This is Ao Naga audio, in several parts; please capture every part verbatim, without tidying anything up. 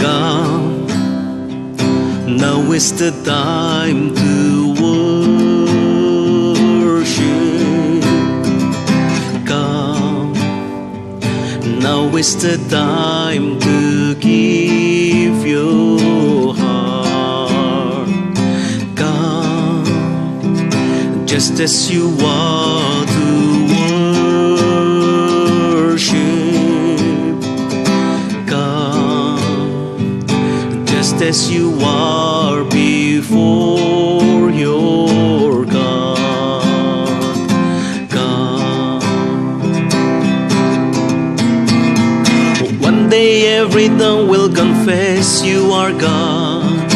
Come, now is the time to worship. Come, now is the time to give your heart. Come, just as you are to worship. Come, just as you are before your God. Come. One day every tongue will confess you are God.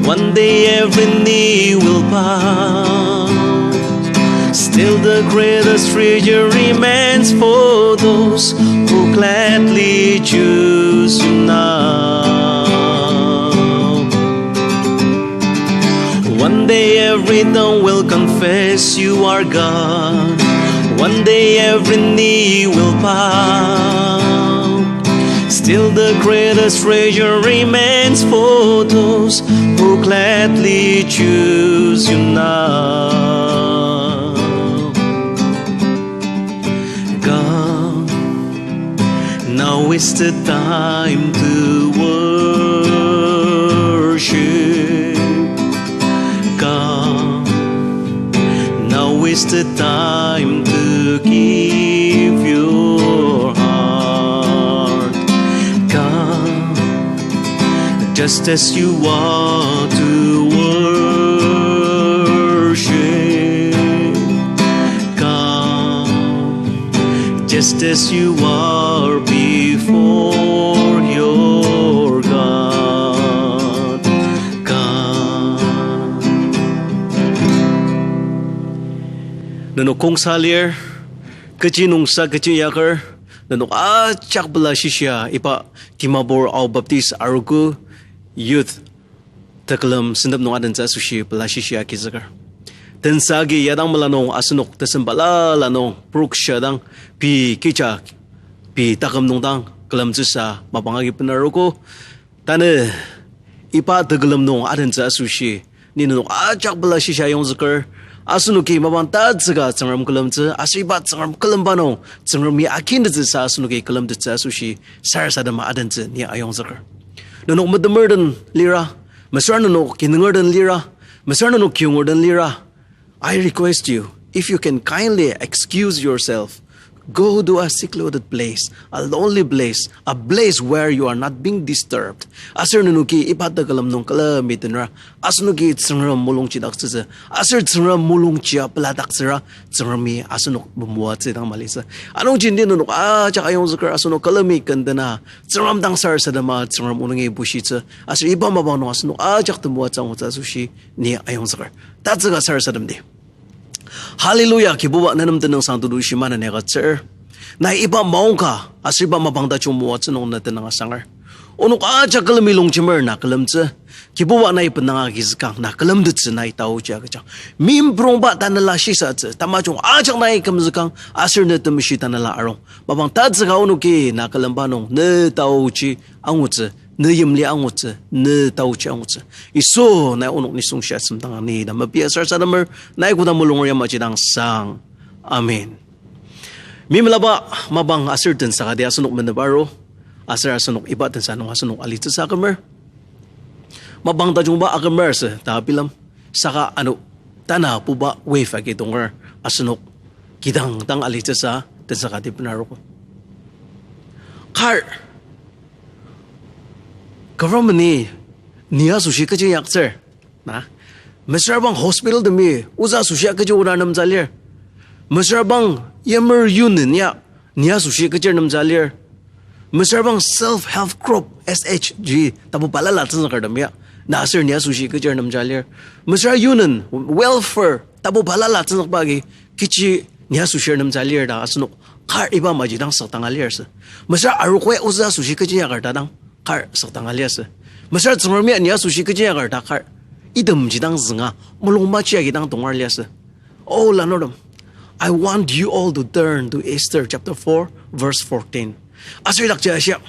One day every knee will bow. Still the greatest treasure remains for those who gladly choose you now. One day every tongue will confess you are God. One day every knee will bow. Still the greatest treasure remains for those who gladly choose you now. Come, now is the time to worship. Come, now is the time to give your heart. Come, just as you are to worship. Come, just as you are before your God. Come. Nenok kongsa lir, kechi nungsa kechi yaker, nenok ajak pela shishia iba Dimapur Ao Baptist Arogo Youth tekülem sentep nung adentsü asoshi pela shishia agizüker. Tensa agi yadang mela nung asenok tesem balala nung prok shia dang pei kecha pei taküm nung dang külemtsüsa mapang agi benarogo. Tanü iba tekülem nung adentsü asoshi ni nenok ajak pela shishia ayongzüker. Asenoki mapang tatsüka Tsüngrem külemtsü, aser iba Tsüngrem külemba nung Tsüngremi akintettsüsa asenoki külemtettsü asoshi sarasadema adentsü ni ayongzüker. Nenok metemer den lira, mesüra nenok kinunger den lira, mesüra nenok kiyonger den lira, I request you, if you can kindly excuse yourself, go to a secluded place, a lonely place, a place where you are not being disturbed. Aser nenoki iba tekülem nung külemi tenra, asenoki Tsüngrem mulung chidaktsütsü, aser Tsüngrem mulung chia peladaktsüra, Tsüngremi asenok memoatsü dang malitsü. Anungji ni nenok ajak ayongzüker asenok külemi kendena, Tsüngrem dang sarasadema, Tsüngrem o nungi bushitsü, aser iba mapang nung asenok ajak temoatsü angutsü asoshi ni ayongzüker. Tatsüka sarasademdi. Hallelujah, Kibuba, ne nem tenüngsang tudu shima na nekatsür. Nai iba maongka, aser iba mapang tajung moatsü nung ne tenüng asanger. Onok ajak külemi longjemer na külemtsü. Kibuba, nai benanga agizükang na külemtettsü nai taoji agüjang. Meimprongba tanela shisatsü, tamajung ajak nai kümzükang, aser ne temeshi tanela arung. Mapang tatsüka onoki na külemba nung ne taoji angutsü, ne yimli angutsü, ne taoji angutsü. Yisu, nai onok nisung shia semdanga ni na mepia sarasademer, nai koda mulunger yamaji dang sang. Amen. Memelaba mapang aser tensa kati asenok meneparo, aser asenok iba tensa nung asenok alitsüsa akümer. Mapang tajungba akümer asü ta bilem, saka ano tanabuba wave agi tonger asenok kidang dang alitsüsa tensa kati benarogo. Kar government-i ni asoshi kechi inyaktsür. Na, mesüra bang hospital temi ozü asoshi kechi oda nemtsü lir. Mesüra bang yimer union ya ni asoshi kechir nemtsü lir. Mesüra bang self help group, S H G, tapu balala tsüngzüker tem ya, na aser ni asoshi kechir nemtsü lir. Mesüra union, welfare, tapu balala tsüngzükba agi kechi ni asoshi nemtsü lir ta asenok kar iba maji dang süktanga lir asü. Mesüra arogoi ozü asoshi kechi inyaker ta dang kar süktanga lir asü. Mesüra Tsüngremi ni asoshi kechi inyaker ta kar itemji dang zünga, mulung maji agi dang tongar lir asü. Oh, lanurtem, I want you all to turn to Esther chapter four, verse fourteen. Aser idakji ashia,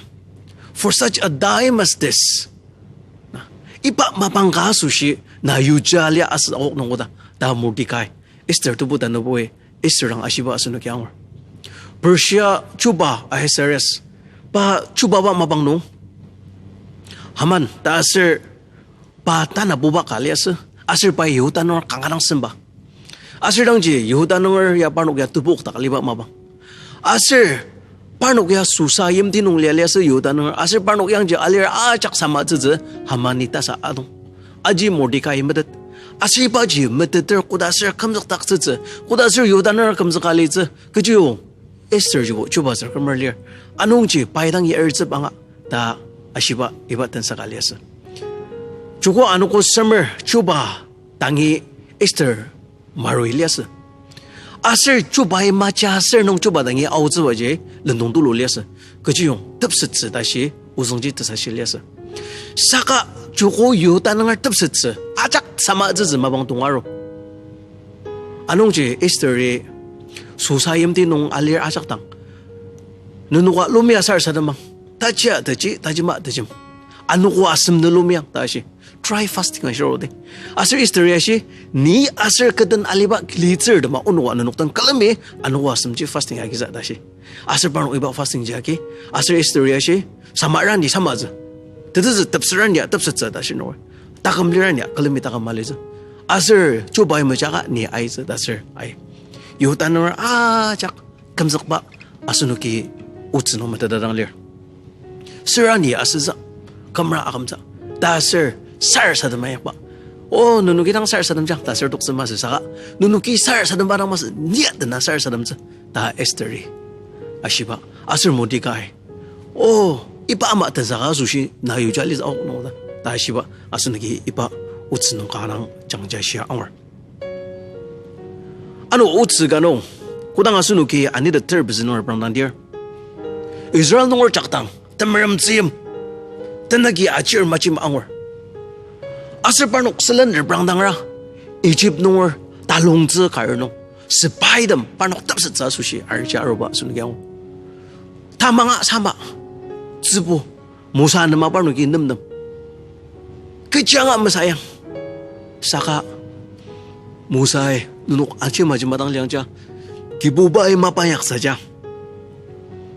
For such a time as this. Na, iba mapang ka asoshi na yuja lia asü akok nung koda, ta Mordekai, Esther tebu tanübui, Esther dang ashiba asenoki angur. Persia chuba Ahasuerus, pa chubaba mapang nung, Haman ta aser pa tanabuba ka liasü, aser pai Yihuda nunger kanga dang semba. Aser dangji Yihuda nunger ya parnok ya tebok dak aliba mapang. Aser parnok ya Susa yimti nung lia liasü Yihuda nunger, aser parnok yangji alir ajak samatsütsü Hamani tasa adong. Aji Mordekai metet. Aser ibaji meteter koda aser kümzükdaktsütsü, koda aser Yihuda nunger kümzüka litsü, kechiyong Esther jibo chuba tsür kümer lir. Anungji pai dangi eritsüba anga ta ashiba iba tensaka liasü. Joko anogo semer chuba dangi Esther marui liasü. Aser chubai maja aser nung chuba dangi aotsübaji lendong tulu liasü. Kechiyong tepsettsü tashi ozüngji tesashi liasü. Saka joko Yihuda nunger tepsettsü ajak samatsütsü mapang tongaru. Anungji Esther-i Susa yimti nung alir ajak dang, nenoka lumia sarasademang. Tajia taji, tajima tajim. Anogo asem nü lumiang ta ashi. Dry fasting ashirodi. Aser Esther-i ashi, ni aser kü den aliba litsür tema onoka nenok den külemi, anogo asemji fasting agitsü ta ashi. Aser parnok iba fasting ji agi, aser Esther-i ashi, samarani samatsü. Tetezü tepsetrani ya tepsettsü ta ashi nor. Taküm lirani ya külemi taküm alitsü. Aser chubai mejaka ni aitsü ta aser ai. Yihuda nunger ajak kümzükba asenoki otsü nung meteta dang lir. Sürani asütsü, kümra akümtsü, ta aser sarasadem ayakba. O, nenoki dang sarasademjang ta aser toktsü masü saka, nenoki sarasademba dang masü, nia dena sarasademtsü ta Esther-i ashiba. Aser Mordekai, o, iba ama tensaka asoshi na yuja litsü akok nung ta, ta ashiba asenoki iba otsü nung kanga dang jangja shia angur. Ano otsü ka nung, kodang asenoki aniteter pezü nung reprangdang dir, Israel nunger jakdang temerem tzüyim, tenagi achir majim angur. Aser parnok sülen reprangdangra, Egypt nunger talongtsü kar nung, sepaitem parnok tepsettsü asoshi arja aruba asenoki angur. Tamanga sama, tsübu, Mosa nem parnoki nemnem, kechi anga mesayang. Saka Mosai nenok aji maji madang liangja, Kibubai mapa inyaktsüja,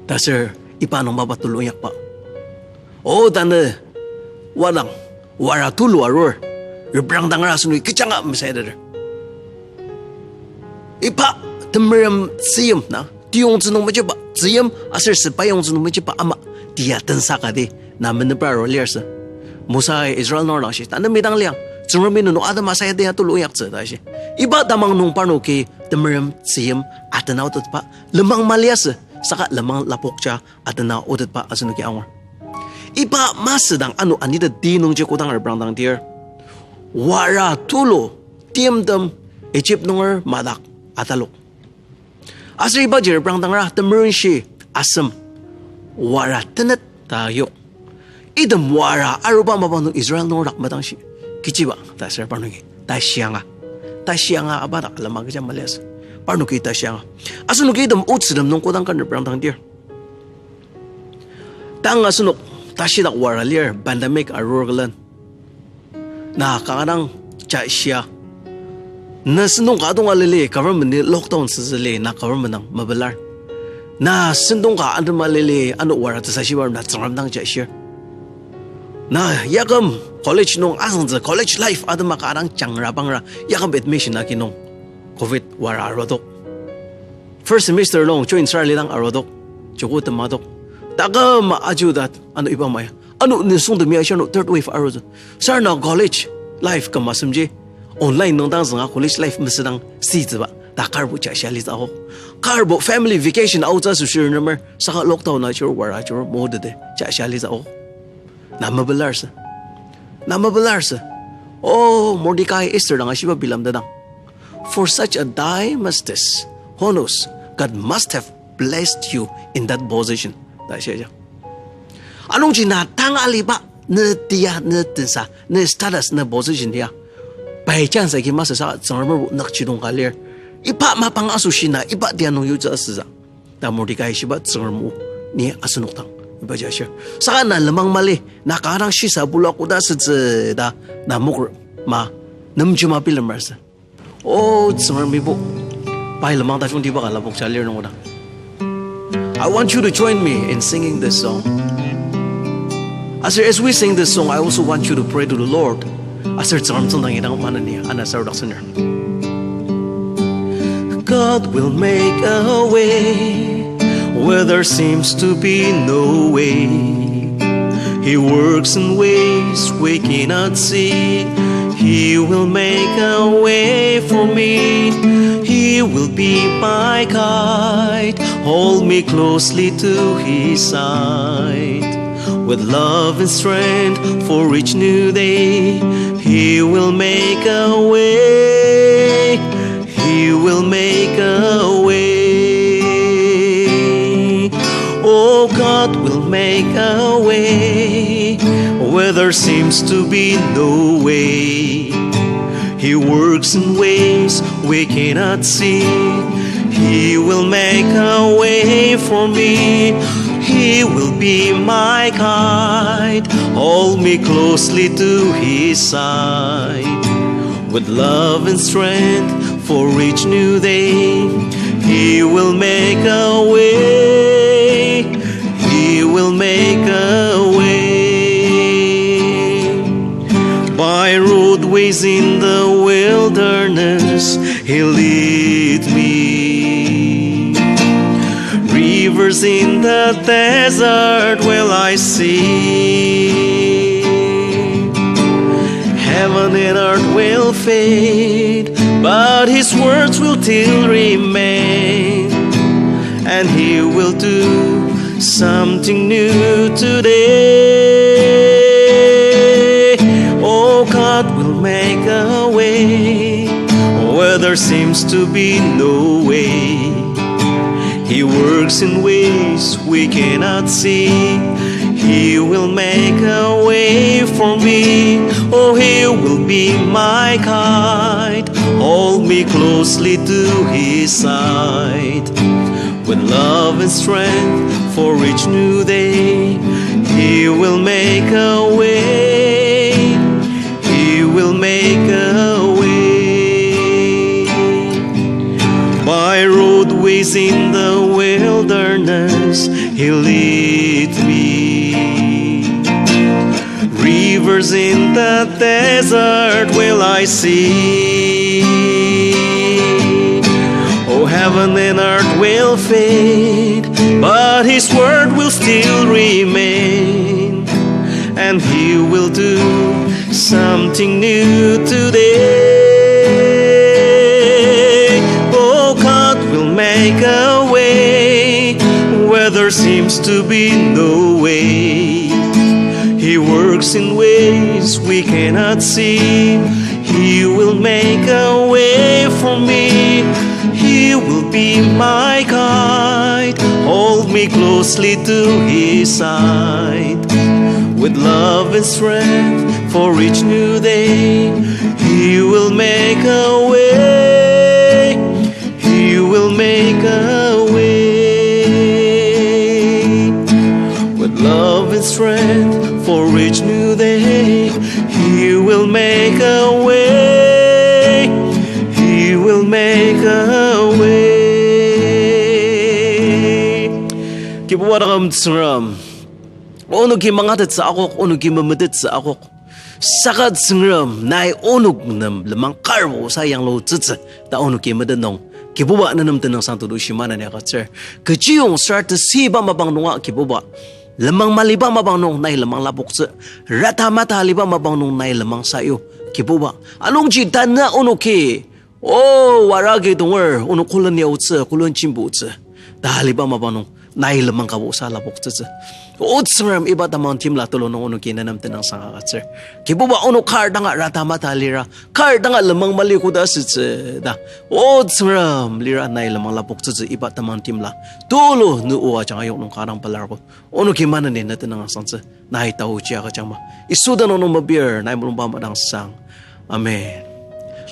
ta aser iba nung mapa tulu inyakba. O tanü wadang, wara tulu arur, reprangdangra asenoki kechi anga mesayiteter. Iba temerem tzüyim na, tiyongtsü nung mejiba tzüyim aser sepai yongtsü nung mejiba ama tia tensa kati na menepra arur liasü. Mosai Israel nunger dang ashi, tanü midang liang, Tsüngremi nenok atema sayadi ya tulu inyaktsü ta ashi. Iba tamang nung parnoki temerem tzüyim atena otetba lenmang maliasü, saka lenmang lapokja atena otetba asenoki angur. Iba masüdang ano aniteti nungji kodang reprangdang dir, wara tulu timtem Egypt nunger madak atalok. Aser ibaji reprangdangra temerenshi asem wara tenet ta yok. Item wara aruba mapa nung Israel nunger dak madangshi, kechiba ta aser parnoki tashianga. Tashianga aba dak alema kecha maliasü. Parnoki tashianga. Asenoki item otsütem nung kodang ka reprangdang dir, tang asenok tashidak wara lir, pandemic arur külen, na kanga dang jashia. Na sentong ka atema lili, government-i lockdown sütsü li, na government dang mepelar. Na sentong ka atema lili, ano wara tesashibar, na Tsüngrem dang jashir. Na yaküm college nung azüngtsü, college life atema kanga dang jangra bangra, yaküm admission agi nung covid wara aruadok. First semester nung join sür lidang aruadok, joko temadok. Taküm ajuda, ano iba maya, ano nisung temi ashir ano third wave arutsü. Sür na college life küm asemji online nung dang zünga college life mesüdang sütsüba ta karbo jashia litsü akok. Karbo family vacation aotsü asoshi renemer, saka lockdown ajur wara ajur modede jashia litsü akok. Na mepelarsü. Na mepelarsü. O, Mordekai Esther dang ashiba bilemtetang, For such a time as this, who knows, God must have blessed you in that position ta shia. Anungji na tang aliba, ne tia, ne tensa, ne status, ne position ya, by chance agi masü saka Tsüngrem o nükjidong ka lir. Iba mapang asoshi na iba tia nung yutsü asütsü ta Mordekai shiba Tsüngrem o ni asenok dang Ibaji ashir. Saka na lenmang mali, na kanga dang shisa bulua koda asütsü ta, na mokrema, nemjema bilemer sü. O Tsüngrem ibo, pai lenmang tajungtiba ka lapokja lir nung oda. I want you to join me in singing this song. Aser as we sing this song, I also want you to pray to the Lord. Aser Tsüngrem tsüngdang idang maneni ana sarudaksener. God will make a way where there seems to be no way. He works in ways we cannot see. He will make a way for me. He will be my guide. Hold me closely to his side. With love and strength for each new day, he will make a way. He will make a way. Oh, God will make a way where there seems to be no way. He works in ways we cannot see. He will make a way for me. He will be my guide. Hold me closely to his side. With love and strength for each new day, he will make a way. He will make a way. By roadways in the wilderness, he lead me. Rivers in the desert will I see. Heaven and earth will fade, but his words will still remain. And he will do something new today. Oh, God will make a way where there seems to be no way. He works in ways we cannot see. He will make a way for me. Oh, he will be my guide. Hold me closely to his side. With love and strength for each new day, he will make a way. He will make a way. By roadways in the wilderness, he lead me. Rivers in the desert will I see. Oh, heaven and earth will fade, but his word will still remain. And he will do something new today. Oh, God will make a way where there seems to be no way. He works in ways we cannot see. He will make a way for me. He will be my guide. Hold me closely to his side. With love and strength for each new day, he will make a way. He will make a way. With love and strength for each new day, he will make a way. He will make a way. Kibuba taküm Tsüngrem. Onoki mangatettsü akok, onoki memetettsü akok. Saka Tsüngrem, nai onok nem lenmang karbo sa yanglutsütsü ta onoki metet nung, Kibuba nenem tenüngsang tetushi maneni agütsür. Kechiyong sar tesüiba mapang nunga Kibuba, lenmang maliba mapang nung nai lenmang lapoktsü, rata mata aliba mapang nung nai lenmang sayu, Kibuba. Anungji tanü onoki, O, wara agi tonger, onok koleni aotsü, koleni jimbutsü ta aliba mapang nung nai lenmang kabo sa lapoktsütsü. O Tsüngrem, iba tamang timla tulu nung onoki nenem tenüngsang agütsür. Kibuba, onok kar danga rata mata lira, kar danga lenmang mali koda asütsü ta, O Tsüngrem, lira nai lenmang lapoktsütsü iba tamang timla tulu nü o ajanga yok nung kanga dang pelarko. Onoki maneni ne tenüngsangtsü, nai taoji agüjangma. Yisu tenüng nung mepir, nai mulungba madangsang. Amen.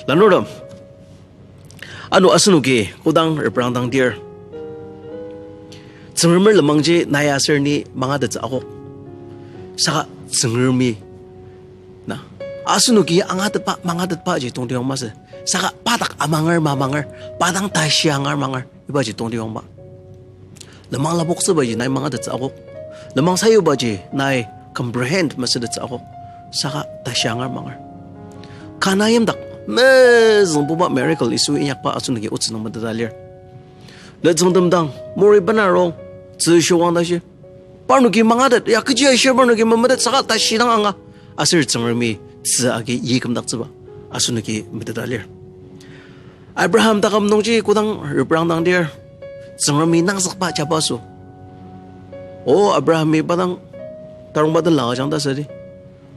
Lanurtem, ano asenoki kodang reprangdang dir, Tsüngremer lenmangji nai aser ni mangatettsü akok. Saka Tsüngremi, na, asenoki angatetba, mangatetbaji tongtibang masü. Saka pa dak amanger mamanger, pa dang tashi angar manger, ibaji tongtibangba. Lenmang lapoktsübaji nai mangatettsü akok. Lenmang sayubaji nai comprehend masütettsü akok. Saka tashi angar manger. Kana yimdak mezüngbuba miracle Yisu inyakba asenoki otsü nung meteta lir. Letsüngtem dang, muri bena rong, tzü showang tashi. Parnoki mangatet, ya kechi aishir parnoki memetet saka tashi dang anga. Aser Tsüngremi tzü agi yi kümdaktsüba asenoki meteta lir. Abraham taküm nungji kodang reprang dang lir, Tsüngremi nangzükba jabaso. O Abrahami pa dang tarongba tenla ajang ta südi.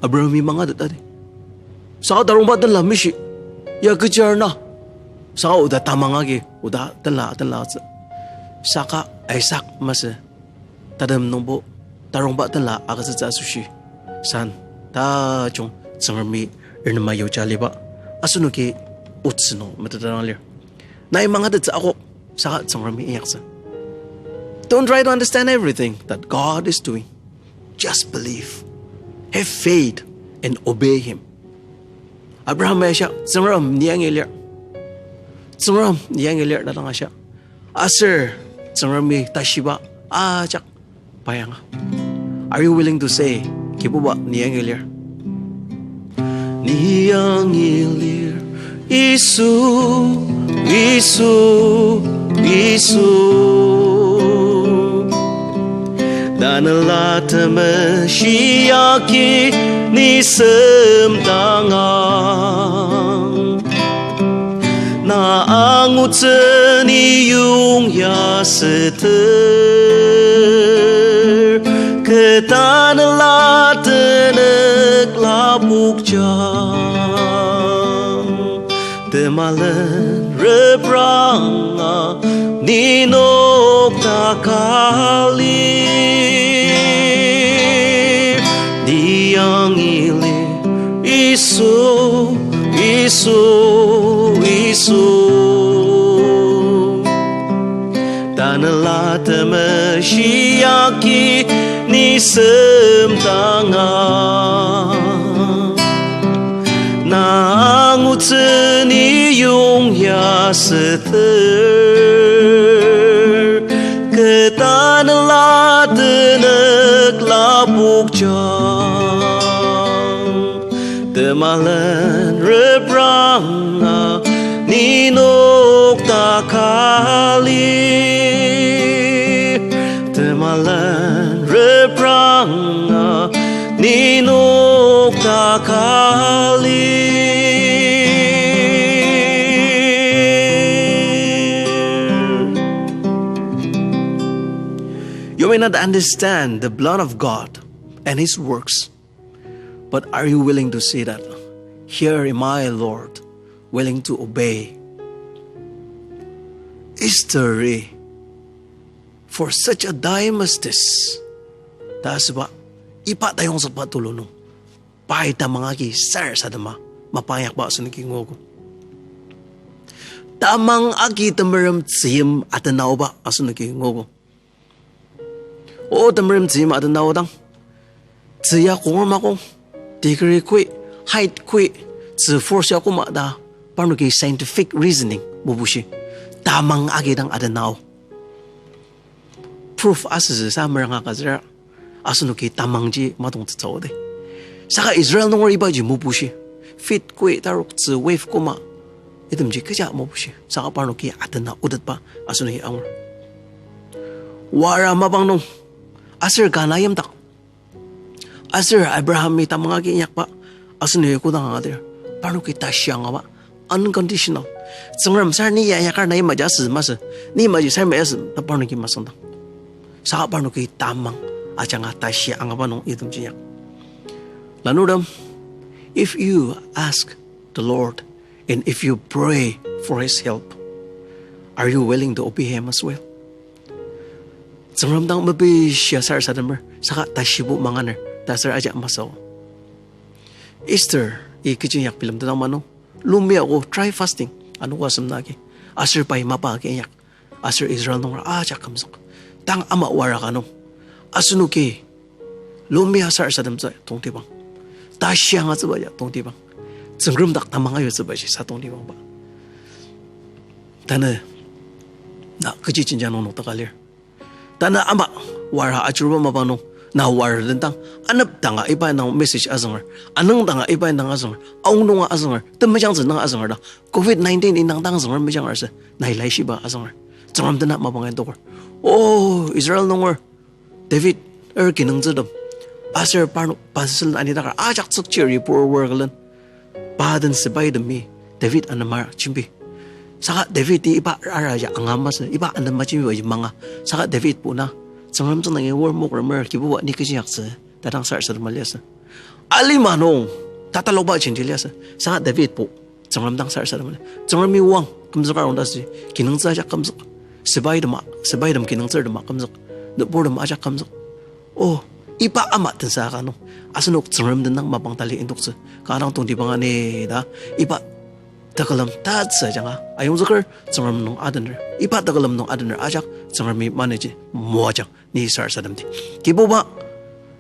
Abrahami mangatet tadi. Saka tarongba tenla mishi. Ya kechi arna. Saka oda tamang agi, oda tenla, tenla atsü. Saka Isaac masü tatem nungbo tarongba tenla agütsütsü asoshi san tajung Tsüngremi renema yuja liba asenoki otsü nung meteta dang lir. Nai mangatettsü akok saka Tsüngremi inyaktsü. Don't try to understand everything that God is doing. Just believe. Have faith and obey Him. Abraham ya ashia, Tsüngrem, ni yangi lir. Tsüngrem, ni yangi lir, ta dang ashia. Aser Tsüngremi tashiba ajak pa yanga. Are you willing to say, Kibuba, ni yangi lir? Ni yangi lir, Yisu, Yisu, Yisu. Tanela Temeshi agi ni semdangang. Na angutsü ni yongya süter, kü tanela tenük lapokjang. Temalen repranga ni nokdaka lir, ni yangi lir, Yisu, Yisu, Yisu. Tanela Temeshi agi ni semdangang. Na angutsü ni yongya süter, kü tanela tenük lapokjang. Temalen repranga ni nokdaka lir, temalen repranga ni nokdaka lir. You may not understand the plan of God and His works, but are you willing to say that, "Here am I, Lord, willing to obey"? Esther-i, for such a time as this, ta asüba, iba tayongzükba tulu nung, pai tamang agi sarasadema mapa inyakba asenoki nguogo. Tamang agi temerem tzüyim atenaoba asenoki nguogo. O temerem tzüyim atenaodang, tzü ya konger makong, degree koi, height koi, tzü force ya koma ta, parnoki scientific reasoning mobushi, tamang agi dang atenao. Proof asütsü sa meranga kazüra, asenoki tamangji matongtsütsüo de. Saka Israel nunger ibaji mobushi, feet koi tarok tzü wave koma, itemji kecha mobushi, saka parnoki atena otetba asenoki angur. Wara mapang nung, aser kana yimdak, aser Abrahami tamang agi inyakba asenoki kodang angadir, parnoki tashi angaba, unconditional. Tsüngrem sar ni ya inyakar na imaji asü masü, ni imaji sar ma asü ta parnoki masüngdang. Saka parnoki tamang ajanga tashi angaba nung itemji inyak. Lanurtem, if you ask the Lord and if you pray for His help, are you willing to obey Him as well? Tsüngrem dang mepishia sarasademer, saka tashibo manganer, ta aser ajak masü. Esther-i kechi inyak bilemtetang ma nung, lumi ako dry fasting, anogo asem nagi, aser pai mapa agi inyak, aser Israel nunger ajak kümzük. tang ama wara ka nung, asenoki lumia sarasademtsü tongtibang, tashi angatsüba ya tongtibang, Tsüngrem dak tamang ayutsübaji sa tongtibangba. Tanü na kechi jenjang nung nokdaka lir? Tanü ama wara ajuruba mapang nung, na wara dendang, anep danga iba indang message azünger, anüng danga iba indang azünger, aonung nunga azünger, temejangtsü nunga azünger dang, covid nineteen indang dang azünger mejangersü, nai laishiba azünger, Tsüngrem dena mapang indoker. O Israel nunger David er kinungtsütem, aser parnok pasülen anidakar ajak tsükchir pur ober külen, pa den sepaitemi David anema jembi. Saka David-i iba ara ya anga masü, iba anema jembibaji manga. Saka David-bo na, Tsüngrem tsüngdangi wor mokremer Kibuba ni kechi yaktsü, ta dang sarasadema liasü. Alima nung tatalokba jenti liasü. Saka David-bo Tsüngrem dang sarasadema lir. Tsüngremi oang kümzüka arung ta süji, kinungtsü ajak kümzük. Sepaitem, sepaitem kinungtsürtem kümzük. Nüburtem ajak kümzük. O, iba ama tensa ka nung, asenok Tsüngrem den dang mapang tali indoktsü kanga dang tongtibang ani ta, iba tekülem tatsü ajanga ayongzüker Tsüngrem nung adener. Iba tekülem nung adener ajak Tsüngremi maneni moajang ni sarasademdi. Kibuba,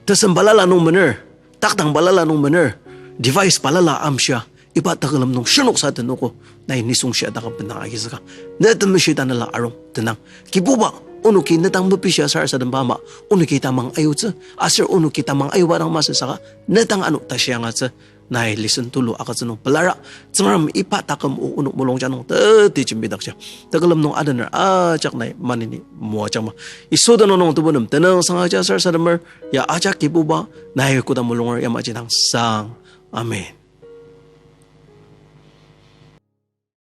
tesem balala nung mener, takdang balala nung mener, device balala amshia, iba tekülem nung shirnok sa tenogo, nai nisung shia taküm bendang agizüka, ne temeshi tanela arung tenang. Kibuba, onoki ne dang mepishia sarasademba ama, onoki tamang ayutsü, aser onoki tamang ayuba dang masü saka, ne dang ano tashi angatsü, nai listen tulu agütsü nung pelara, Tsüngrem iba taküm o onok mulungjang nung teti jembidakja, tekülem nung adener ajak nai maneni moajangma. Yisu tenüng nung tebu nem tenüngsang aja sarasademer, ya ajak Kibuba, nai koda mulunger yamaji dang sang. Amen.